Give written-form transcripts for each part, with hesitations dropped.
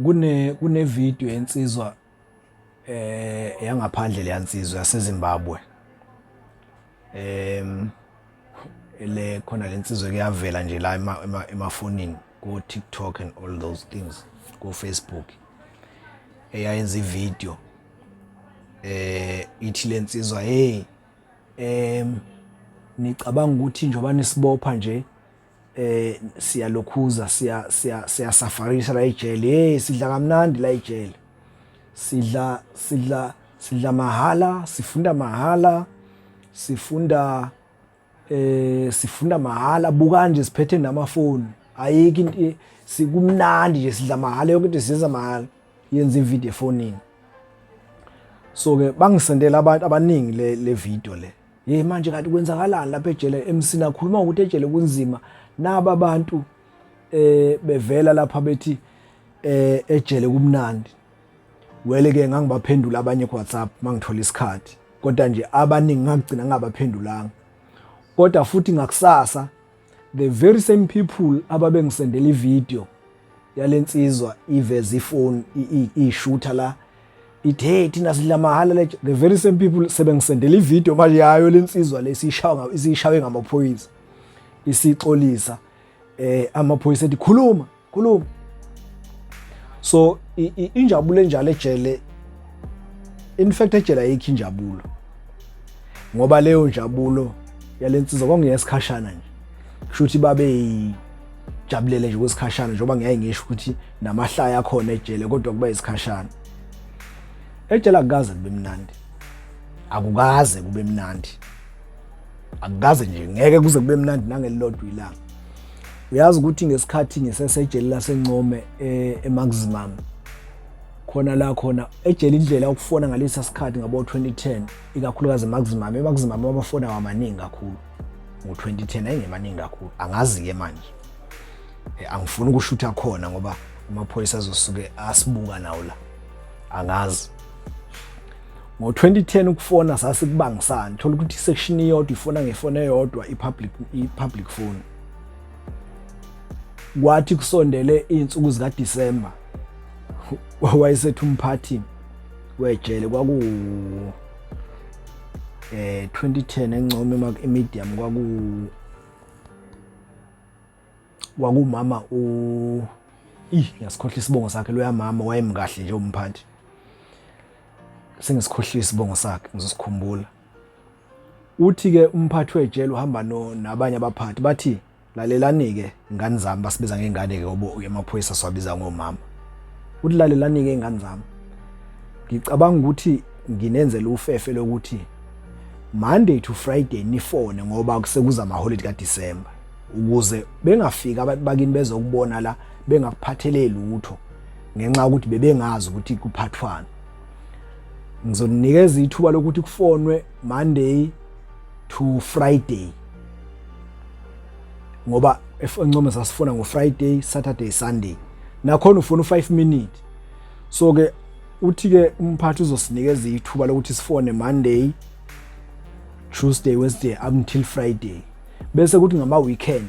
Kune video yensizwa yangaphandle leyansizwa yaseZimbabwe. Le khona lensizwa kuyavela nje la emafonini ko TikTok and all those things, ko Facebook, eyayenza ivideo ithi lensizwa, "Hey, nicabanga ukuthi njengoba nisibopha nje siyalokhuza, siya siya siyasafarisa la ejele? Hey, sidla kamnandi la ejele, sidla mahala, sifunda mahala, sifunda mahala. Buka nje, siphethe namafoni, ayikho into, sikumnandi nje, sidla mahala, yonke into siyenza mahala." Yenza ivideo efonini. So ke bangisendela abantu abaningi le video le. "Hey, manje kanti kwenzakalani lapha ejele? Emsini akhuluma ukuthi ejele kunzima, naba abantu bevela lapha bethi ejele kumnandi." Wele ke ngangibaphendula abanye ku WhatsApp mangithola isikhathi, kodwa nje abaningi ngagcina ngabaphendulanga. Kodwa futhi ngakusasa the very same people ababengisendela ivideo yalensizwa iveza ifone ishooter la ithi, "Hey, thina sidla mahala le," the very same people sebengisendela ivideo manje yayo lensizwa lesishawa, isishawe ngamaphoyisa, isixolisa, amaphoyisa ethi, "Khuluma, khuluma." So injabulo enjalo ejele, in fact ejele ayikho injabulo, ngoba leyo njabulo yalensizwa kwakungeyesikhashana nje. Kusho ukuthi babe jabulele nje kwesikhashana, njengoba ngiyaye ngisho ukuthi namahlaya akhona ejele, kodwa kuba isikhashana. Ejele akukaze kube mnandi, akukaze kube mnandi, akukaze nje, ngeke kuze kube mnandi nangelilodwa ilanga. Uyazi ukuthi ngesikhathi ngisesejele laseNcome eMaximum khona la khona ejele, indlela yokufona ngalesa sikhathi ngabo 2010, ikakhulukazi eMaximum, eMaximum amafoni awamaningi kakhulu ngo-2010, ayengemaningi kakhulu. Angazi-ke manje, angifuni ukushutha khona ngoba amaphoyisa azosuke asibuka nawo la. Angazi, ngo-2010 ukufona sasikubangisana, thola ukuthi isection iyodwa ifona ngefoni eyodwa, i-public phone. Kwathi kusondele iy'nsuku zikaDisemba, wayesethi umphathi wejele, kwaku 2010 eNcome emedium, kwakumama u ih ngiyasikhohlisa isibongo sakhe loya mama, wayemkahle nje umphathi, sengisikhohlisa isibongo sakhe, ngizosikhumbula. Uthi ke umphathi wejele uhamba no nabanye abaphathi, bathi, "Lalelani ke ingane zami." Basibiza ngengane ke obo amaphoyisa siwabiza ngomama. Uthi, "Lalelani ke ingane zami, ngicabanga ukuthi nginenzela ufefe lokuthi Monday to Friday nifone, ngoba kusekuza ama holiday kaDecember, ukuze bengafika abantu bakini bezokubona la bengakuphathele lutho, ngenxa yokuthi bebengazi ukuthi kuphathwana. Ngizonikeza ithuba lokuthi kufonwe Monday to Friday," ngoba eNcome sasifona ngo-Friday, Saturday, Sunday, nakhona ufuna u5 minute. So ke uthi ke umphathi uzosinikeza ithuba lokuthi sifone Monday, Tuesday, Wednesday up until Friday, bese kuthi ngama weekend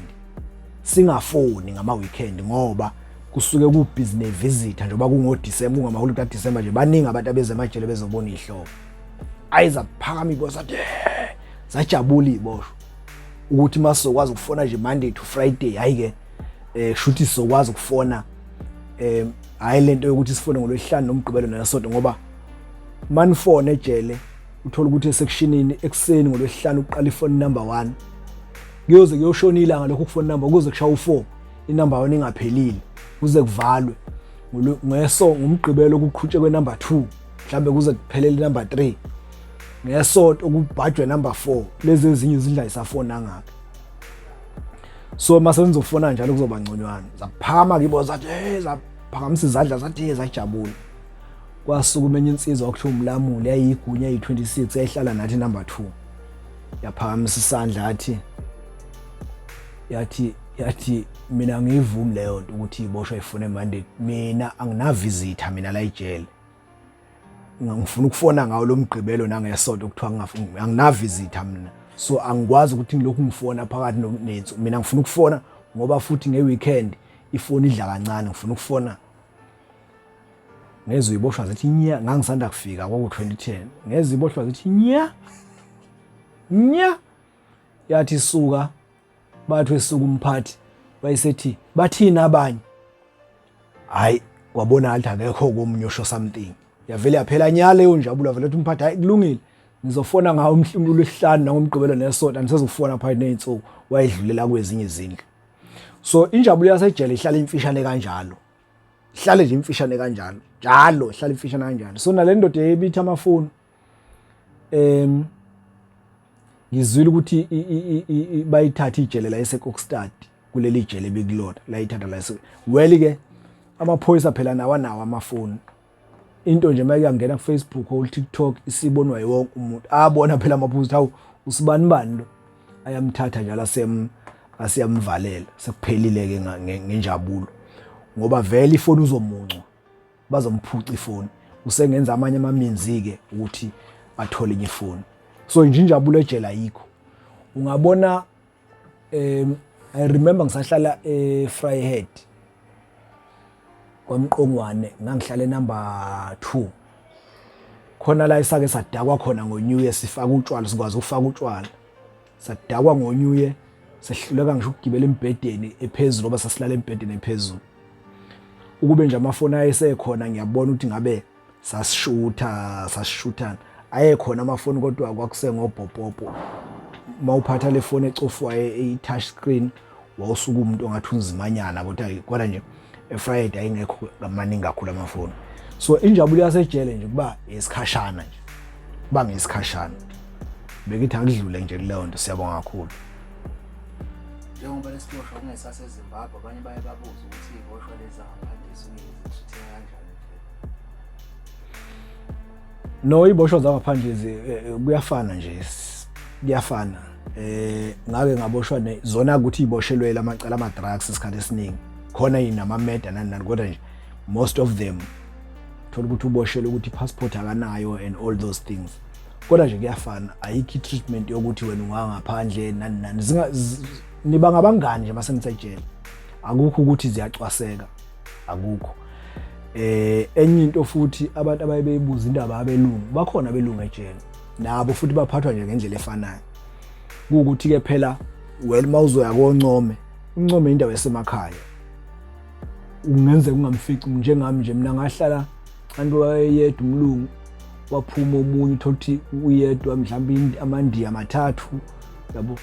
singafoni ngama weekend, ngoba kusuke ku business visitor, njengoba kungo December, kungama holiday ka December nje, baningi abantu abeze emajele bezobona ihlobo." Ayizaphakama iboshwa, sathi sajabula iboshwa ukuthi masizokwazi ukufona nje Monday to Friday. Hayi ke, shuthi sizokwazi ukufona, hayi lento yokuthi sifone ngolwesihlanu nomgqibelo nesonto, ngoba manifone ejele uthola ukuthi esectionini ekseni ngolwesihlanu uqala ifone number 1, kuyoze kuyoshona ilanga lokho kufone number, kuze kushaya u4 inumber 1 ingaphelile, kuze kuvalwe. Ngeso ngumgqibelo kuqhutshekwe number 2, mhlambe kuze kuphelele number 3. Ngesonto kubhajwe number 4, lezi ezinye izindla isafona ngakhe. So mase nizofona njalo kuzoba ngconywana. Zaphakama kibo, zathi hey, zaphakamisa izandla, zathi hey, zajabula. Kwasukuma enye insizwa okuthiwa uMlamuli, yayigunya eyi-26, yayihlala nathi number 2, yaphakamisa isandla, yathi yathi, "Mina ngiyivumi leyo nto ukuthi iboshwa ifune Monday. Mina angina visitor mina la ejele, ngifuna ukufona ngawo lo mgqibelo nangesonto. Kuthiwa ngingafuni, angina visitor mina, so angikwazi ukuthi ngilokhu ngifona phakathi nensuku. Mina ngifuna ukufona ngoba futhi ngeweekend ifoni idla kancane, ngifuna ukufona." Ngezwe iboshwa zithi nya, ngangisanda kufika kwaku-2010. Ngezwe iboshwa zithi nya nya, yathi suka, bathi wesuka umphathi, wayesethi bathini abanye? Hayi, kwabona ukuthi akekho komunye osho something. Yavele yaphela nya leyo njabulo, vele uthi umphathi, hayi kulungile, ngizofona ngawo uLwesihlanu nangoMgqibelo nesonto, angisezukufona phakathi ney'nsuku. Wayedlulela kwezinye izindlu. So injabulo yasejele ihlala imfishane kanjalo, ihlale nje imfishane kanjalo njalo, ihlale imfishane kanjalo. So nale ndoda ebithi amafoni, ngizwile ukuthi bayithatha ijele la eseKokstad, kuleli jele bekulona layithatha la. Well ke amaphoyisa phela nawa nawo amafoni, into nje mayike yangena ku Facebook or TikTok isibonwa wonke umuntu, abona phela amaphoyisa, hawu usibani bani lo, ayamthatha njalo asem asiyamvalela. Sekuphelile ke ngenjabulo, ngoba vele ifoni uzomuncwa, bazomphuca ifoni, usengenza amanye amaminzi ke ukuthi athole enye ifoni. So nje injabulo ejele ayikho. Ungabona, I remember ngisahlala eVryheid kwaMqongwane, ngangihlala enumber 2 khona la, isake sadakwa khona ngo-New Year, sifaka utshwala, sikwazi ukufaka utshwala. Sadakwa ngo-New Year, sehluleka ngisho ukugibela embhedeni ephezulu, ngoba sasilala embhedeni ephezulu. Ukube nje amafoni ayesekhona, ngiyabona ukuthi ngabe sasishutha, sasishuthana. Ayekhona amafoni, kodwa kwakusengobhopopo. Mawuphatha le foni ecofwayo, i-touch screen, wawusuka umuntu ongathi unzimanyana, kodwa nje eVryheid ayingekho maningi kakhulu amafoni. So injabulo yasejele nje kuba isikhashana nje, kuba ngesikhashana. Bekithi akudlule nje kuleyo nto. Siyabonga kakhulu. Njengoba lesiboshwa kungesaseZimbabwe, abanye baye babuza ukuthi iy'boshwa lezi zangaphandle zisuke zi-treat-eka kanjani ejele? No, iboshwa zangaphandle kuyafana nje, kuyafana. Ngake ngaboshwa ne zona ukuthi iboshelwe lamacala ama drugs isikhathi esiningi, khona inama murder nani nani, kodwa nje most of them thola ukuthi uboshelwe ukuthi passport akanayo and all those things. Kodwa nje kuyafana, ayikho i-treatment yokuthi wena ungangaphandle nani nani. Niba ngabangani nje mase nisejele, akukho ukuthi ziyacwaseka, akukho. Enye into futhi abantu abaye beyibuza indaba abelungu, bakhona abelungu ejele nabo futhi baphathwa nje ngendlela efanayo. Kuwukuthi ke phela, well, mawuzoya koNcome, uNcome indawo esemakhaya, ungenzeka ungamfici. Njengami nje mina ngahlala kanti wayeyedwa umlungu, waphuma omunye, uthola ukuthi uyedwa, mhlawumbe amaNdiya amathathu, yabo.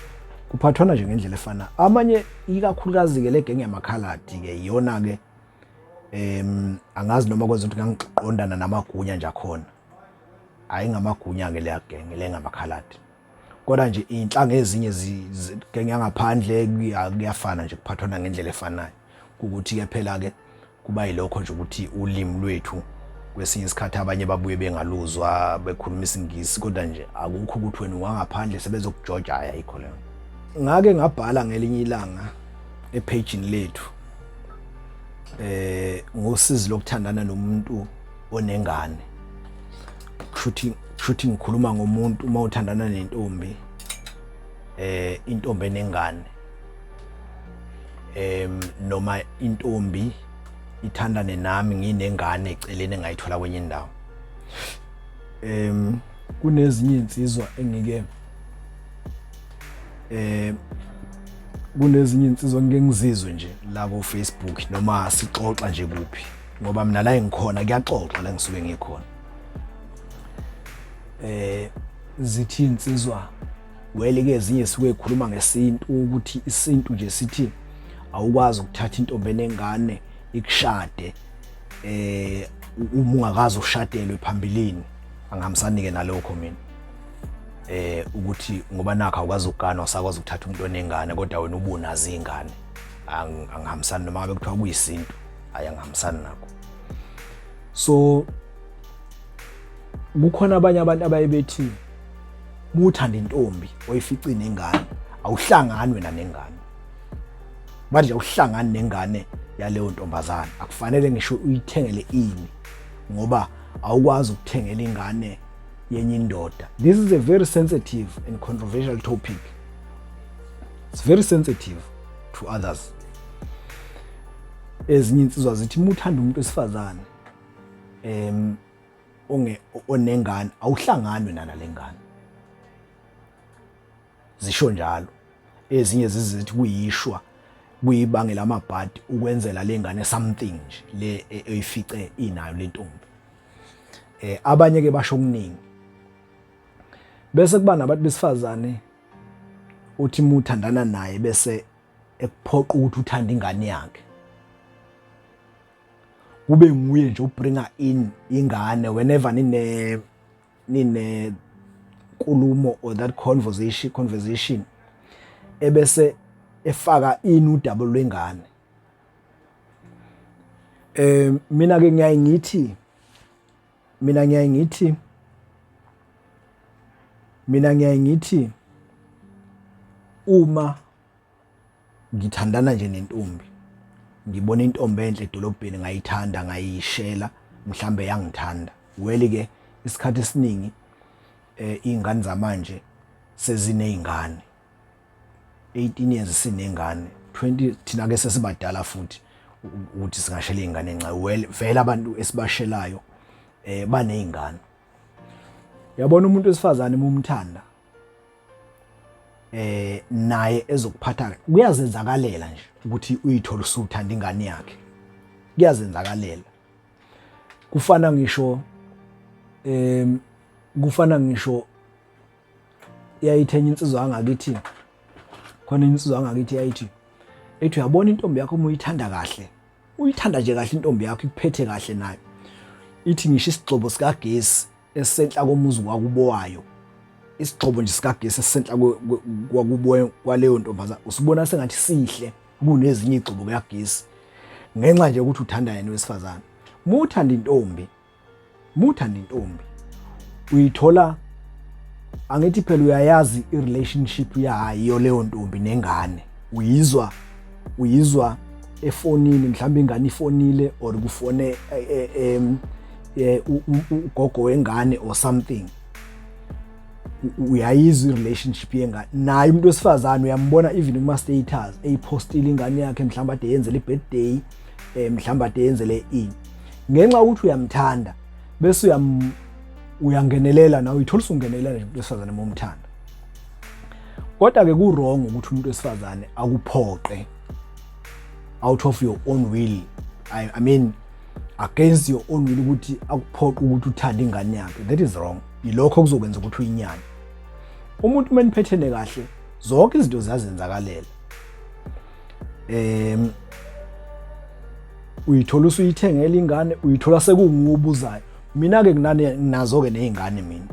Kuphathwana nje ngendlela efana. Amanye ikakhulukazi ke le genge yamakhaladi ke iyona ke, angazi noma kwenza ukuthi ngangiqondana namagunya nje akhona, hayi ngamagunya ke leya genge le ngamakhaladi, kodwa nje inhlanga ezinye genge yangaphandle kuyafana nje, kuphathwana ngendlela efanayo. Ukuthi ke phela ke kuba yilokho nje ukuthi ulimi lwethu kwesinye isikhathi abanye babuye bengaluzwa, bekhuluma isiNgisi, kodwa nje akukho ukuthi wena ungangaphandle sebezokujoja, hayi, ayikho leyo. Ngake ngabhala ngelinye ilanga ephejini lethu ngosizi lokuthandana nomuntu onengane. Kushuthi ngikhuluma ngomuntu uma uthandana nentombi, intombi enengane, noma intombi ithandane nami nginengane eceleni engayithola kwenye indawo. Kunezinye insizwa engike eh kunezinye insizwa ngike ngizizwe nje la ku Facebook noma sixoxa nje kuphi, ngoba mina la engikhona kuyaxoxwa la ngisuke ngikhona, zithi insizwa, well ke ezinye sikuye khuluma ngesintu, ukuthi isintu nje sithi awukwazi ukuthatha intombi enengane ikushade uma ungakaze ushadelwe phambilini. Angihambisani ke nalokho mina, ukuthi ngoba nakho awukwazi ukugana, usakwazi ukuthatha umuntu onengane, kodwa wena ubunazi ingane. Angihambisani noma ngabe kuthiwa kuyisintu, hayi, angihambisani nakho. So kukhona abanye abantu abaye bethi muthanda intombi oyifice nengane, awuhlangani wena nengane, manje awuhlangani nengane yaleyo ntombazana, akufanele ngisho uyithengele ini, ngoba awukwazi ukuthengela ingane yenye indoda. This is a very sensitive and controversial topic. It's very sensitive to others. Ezinye insizwa zithi uma uthanda umuntu wesifazane onge onengane, awuhlangani wena nalengane. Zisho njalo. Ezinye zizithi kuyishwa, kuyibangela amabhadi ukwenzela lengane something nje le oyifice inayo lentombi. Abanye ke basho okuningi. Bese kuba nabantu besifazane uthi muthandana naye bese ekuphoqa ukuthi uthande ingane yakhe. Kube nguye nje ubringa in ingane whenever nine nkulumo or that conversation ebese efaka in udaba lwengane. Mina ke ngiyaye ngithi, mina ngiyaye ngithi, mina ngiyaye ngithi uma ngithandana nje nentombi, ngibona intombi enhle edolobheni, ngayithanda, ngayishela, mhlambe yangithanda. Well ke isikhathi esiningi izingane zamanje sezinezingane, 18 years sinengane, 20, thina ke sesibadala futhi ukuthi singashela izingane encane. Well vele abantu esibashelayo banezingane. Uyabona umuntu wesifazane uma umthanda naye ezokuphatha, kuyazenzakalela nje ukuthi uyithole usuthanda ingane yakhe, kuyazenzakalela. Kufana ngisho kufana ngisho yayithenye insizwa yangakithi, khona insizwa yangakithi yayithi, ethi uyabona intombi yakho uma uyithanda kahle, uyithanda nje kahle intombi yakho, ikuphethe kahle nayo, ithi ngisho isigxobo sikagesi esisenhla komuzi wakubo wayo, isigxobo nje sikagesi esisenhla kwakubo kwaleyo ntombazana, usibona sengathi sihle kunezinye igxobo kagesi, ngenxa nje ukuthi uthanda yena wesifazane. Muthanda intombi, muthanda intombi, uyithola, angithi phela uyayazi i-relationship yayo leyo ntombi nengane, uyizwa efonini, mhlawumbe ingane ifonile or kufone ugogo wengane or something, uyayizwa i-relationship yengane naye. Umuntu wesifazane uyambona even kuma status eyipostile ingane yakhe, mhlawumbe ade yenzele i-birthday, mhlawumbe ade yenzele ini, ngenxa yokuthi uyamthanda, bese uyangenelela nawe, uyithola usungenelela nje umuntu wesifazane uma umthanda. Kodwa ke ku wrong ukuthi umuntu wesifazane akuphoqe out of your own will, I mean against your own will, ukuthi akuphoqe ukuthi uthande ingane yakhe. That is wrong. Yilokho okuzokwenza ukuthi uyinyanye umuntu. Uma niphethene kahle, zonke izinto ziyazenzakalela. Uyithola usuyithengela ingane, uyithola sekungubuzayo. Mina ke nginazo ke nezingane, mina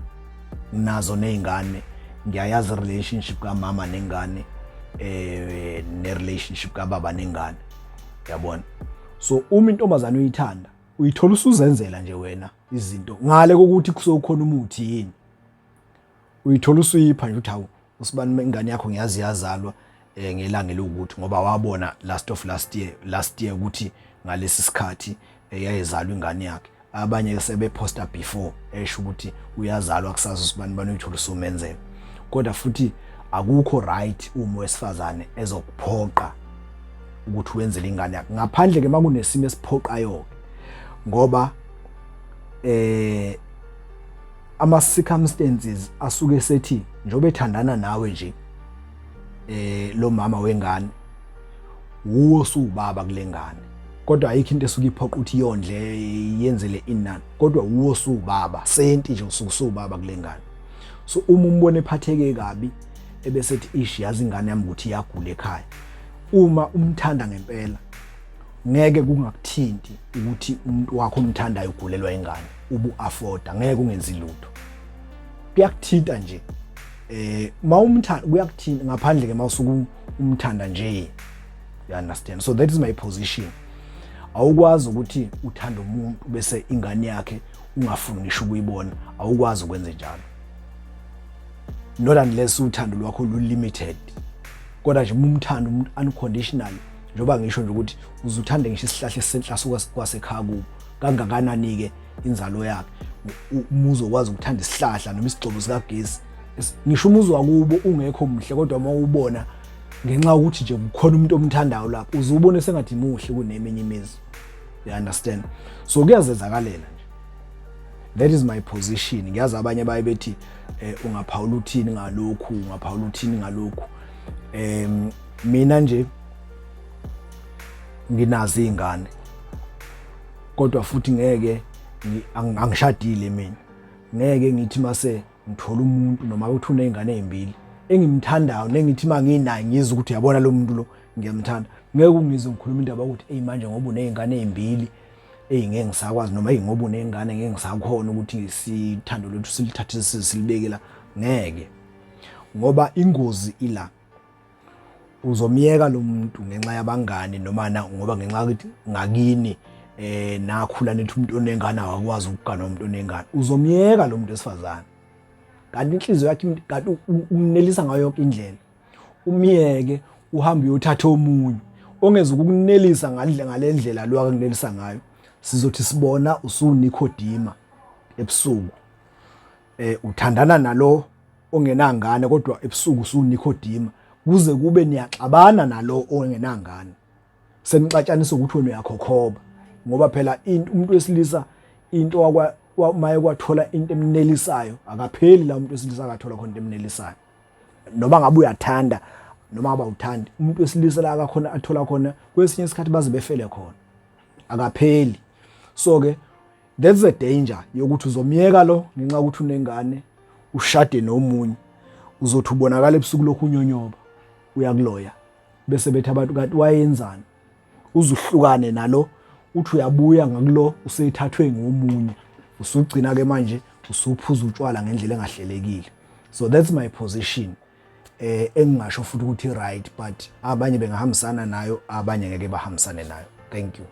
nginazo nezingane, ngiyayazi relationship kamama nengane ne relationship kababa nengane, uyabona. So uma intombazane uyithanda, uyithola usuzenzela nje wena izinto ngale kokuthi kusokhona umuthi yini, uyithola usuyipha nje ukuthi hawu, usibani, ingane yakho ngiyazi yazalwa ngelanga elokuthi, ngoba wabona last of last year, last year ukuthi ngalesi sikhathi yayizalwa ingane yakhe. Abanye sebeposta before, esho ukuthi uyazalwa kusasa usibani bani, uyithola usumenzela. Kodwa futhi akukho right uma wesifazane ezokuphoqa ukuthi wenzele ingane yakhe, ngaphandle ke makunesimo esiphoqayo, ngoba ama circumstances asuke sethi njobe ethandana nawe nje lo mama wengane wuwo suwubaba kule ngane, kodwa ayikho into esuke iphoqa ukuthi yondle, yenzele inani, kodwa wuwo suwubaba senti nje, usuke usuwubaba kule ngane. So uma umbona ephatheke kabi ebese ethi ish, yazi ingane yami ukuthi iyagula ekhaya, uma umthanda ngempela ngeke kungakuthinti ukuthi umuntu wakho omthandayo ugulelwa ingane, ubu afforda, ngeke ungenzi lutho, kuyakuthinta nje. Mawumthanda kuyakuthinta, ngaphandle ke mawusuku umthanda nje, you understand? So that is my position. Awukwazi ukuthi uthanda umuntu bese ingane yakhe ungafuni ngisho ukuyibona, awukwazi ukwenza njalo, not unless uthando lwakho lu limited. Kodwa nje uma umthanda umuntu unconditionally, njengoba ngisho nje ukuthi uzuthande ngisho isihlahla esisenhla kwasekhaya kubo, kangakanani ke inzalo yakhe? Uma uzokwazi ukuthanda isihlahla noma isigxobo sikagesi, ngisho umuzi wakubo ungekho muhle, kodwa uma ubona ngenxa yokuthi nje kukhona umuntu omthandayo lapho, uzubone sengathi muhle kuneminye imizi, you understand? So kuyazenzakalela nje. That is my position. Ngiyazi abanye baye bethi ungaphawula uthini ngalokhu, ungaphawula uthini ngalokhu. Mina nje nginazo izingane, kodwa futhi ngeke angishadile mina, ngeke ngithi mase ngithola umuntu noma uthi unezingane ezimbili engimthandayo nengithi manginaye ngizwe ukuthi uyabona lo muntu lo ngiyamthanda, ngeke ungizwe ngikhuluma indaba ukuthi eyi manje ngoba unezingane ezimbili eyi ngeke ngisakwazi, noma eyi ngoba unengane ngeke ngisakhona ukuthi sithando lwethu silithathe silibeke la. Ngeke, ngoba ingozi ila, uzomyeka lo muntu ngenxa yabangani noma na ngoba ngenxa yokuthi ngakini nakhula nithi umuntu onengane akakwazi ukugana umuntu onengane, uzomyeka lo muntu wesifazane, kanti inhliziyo yakhe kanti umnelisa ngayo yonke indlela, umyeke uhambe uyothatha omunye ongeze ukukunelisa ngale ndlela lo akunelisa ngayo. Sizothi sibona usuNikodima ebusuku, uthandana nalo ongenangane, kodwa ebusuku usuNikodima, kuze kube niyaxabana nalo ongenangane, senixatshanisa ukuthi wena uyakhokhoba, ngoba phela into umuntu wesilisa into maye kwathola into emnelisayo akapheli la umuntu wesilisa akathola khona into emnelisayo, noma ngabe uyathanda noma ngabe awuthandi, umuntu wesilisa la akakhona athola khona kwesinye isikhathi baze befele khona, akapheli. So ke that's a danger yokuthi uzomyeka lo ngenxa yokuthi unengane ushade nomunye, uzothi ubonakala ebusuku lokhu unyonyoba uyakuloya, bese bethi abantu kanti wayenzani, uzuhlukane nalo, uthi uyabuya ngakulo usethathwe ngomunye, usugcina ke manje usuphuza utshwala ngendlela engahlelekile. So that's my position, engingasho futhi ukuthi right, but abanye bengahambisana nayo, abanye ngeke bahambisane nayo. Thank you.